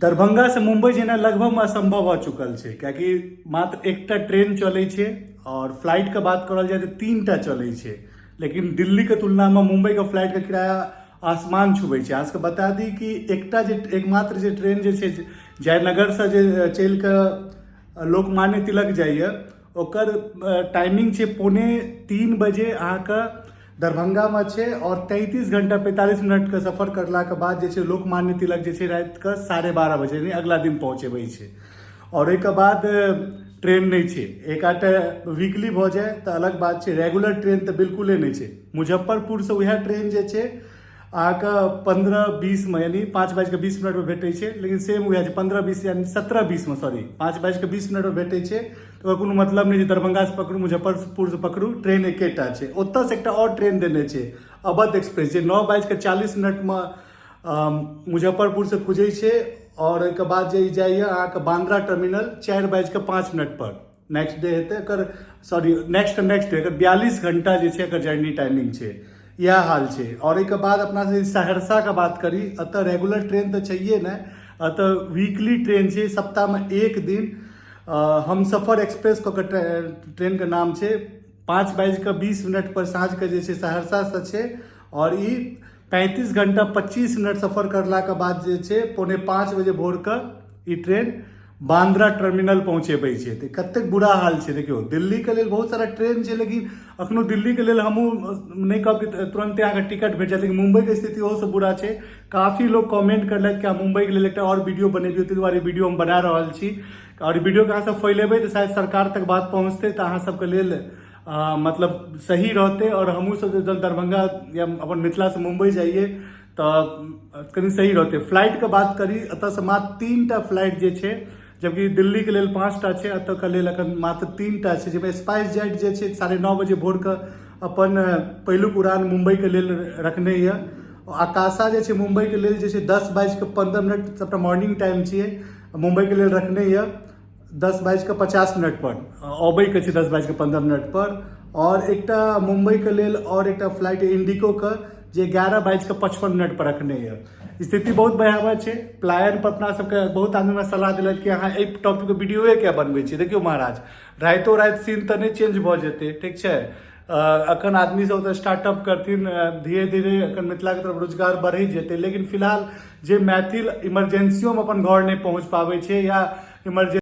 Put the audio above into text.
दरभंगा से मुंबई जेना लगभग असंभव भऽ चुकल छै, कियाकि मात्र एकटा ट्रेन चलै छै और फ्लाइट के बात करल जाय तऽ 3टा चलै छै। लेकिन दिल्ली के तुलना में मुंबई के फ्लाइट के किराया आसमान छुबै छै। अहाँ सबके बता दी कि एकटा जे एकमात्र जे ट्रेन जे छै जयनगर से जे चलि कऽ लोकमान्य तिलक जाइए, ओकर टाइमिंग छै 2:45 बजे अहाँके दरभंगामे छै और 33 घंटा 45 मिनटके सफर करलाके बाद जे छै लोकमान्य तिलक जे छै रातिके 12:30 बजे यानी अगला दिन पहुँचेबै छै। और ओहिके बाद ट्रेन नहि छै। एक आधटा वीकली भऽ जाय तऽ अलग बात छै, रेगुलर ट्रेन तऽ बिल्कुले नहि छै। मुजफ्फरपुरसँ उएह ट्रेन जे छै अहाँके 15:20 यानी 5:20 भेटै छै, लेकिन सेम उएह छै 15:20 यानी 17:20, सॉरी 5:20 भेटै छै। तऽ ओकर कोनो मतलब नहि छै दरभंगासँ पकड़ू मुजफ्फरपुरसँ पकड़ू, ट्रेन एकेटा छै। ओतऽसँ एकटा आओर ट्रेन देने छै अवध एक्सप्रेस, जे 9:40 मुजफ्फरपुरसँ खुजै छै और ओहिके बाद जे जाइए अहाँके बांद्रा टर्मिनल 4:05 पर नेक्स्ट डे हेतै एकर, सॉरी नेक्स्ट नेक्स्ट डे एकर 42 घंटा जे छै एकर जर्नी टाइमिंग छै। इएह हाल छै। और एहिके बाद अपना सब सहरसाके बात करी, एतऽ रेगुलर ट्रेन तऽ छैहे नहि, एतऽ वीकली ट्रेन छै, सप्ताहमे एक दिन हमसफर एक्सप्रेस कऽ के ट्रेनके नाम छै। 5:20 पर साँझके जे छै सहरसासँ छै और ई 35 घंटा 25 मिनट सफर करलाके बाद जे छै 4:45 बजे भोरके ई ट्रेन बांद्रा टर्मिनल पहुँचेबै छै। तऽ कतेक बुरा हाल छै देखियौ। दिल्लीके लेल बहुत सारा ट्रेन छै, लेकिन अखनो दिल्लीके लेल हमहूँ नहि कहब कि तुरन्ते अहाँके टिकट भेट जायत, लेकिन मुम्बईके स्थिति ओहोसँ बुरा छै। काफी लोग कमेंट करलथि कि अहाँ मुम्बईके लेल एकटा आओर वीडियो बनेबियौ, ताहि दुआरे वीडियो हम बना रहल छी। और वीडियोके अहाँ सब फैलेबै तऽ शायद सरकार तक बात पहुँचतै, तऽ अहाँ सबके लेल मतलब सही रहतै। और हमहूँ सब जब दरभंगा या अपन मिथिलासँ मुम्बई जाइए तऽ कनि सही रहतै। फ्लाइटके बात करी, एतऽसँ मात्र 3टा फ्लाइट जे छै, जबकि दिल्लीके लेल 5टा छै, एतऽके लेल एखन मात्र 3टा छै, जाहिमे स्पाइस जेट जे छै 9:30 बजे भोरके अपन पहिलुक उड़ान मुम्बईके लेल रखने यऽ। आकाशा जे छै मुम्बईके लेल जे छै 10:15 सबटा मॉर्निंग टाइम छियै, मुम्बईके लेल रखने यऽ 10:50 पर, अबैके छै 10:15 पर। और एकटा मुम्बईके लेल और एकटा फ्लाइट इंडिगोके जे 11:55 पर रखने यऽ। स्थिति बहुत भयावह छै। पलायन पर अपना सबके बहुत आदमी हमरा सलाह देलथि कि अहाँ एहि टॉपिकके वीडियोए किया बनबै छी। देखियौ महाराज, राइतो राति सीन तऽ नहि चेंज भऽ जेतै, ठीक छै। अखन आदमी सब तऽ स्टार्टअप करथिन, धीरे धीरे अखन मिथिलाके तरफ रोजगार बढ़ि जेतै, लेकिन फिलहाल जे मैथिल इमरजेंसियोमे अपन घर नहि पहुँच पाबै छै या इमरजेंसी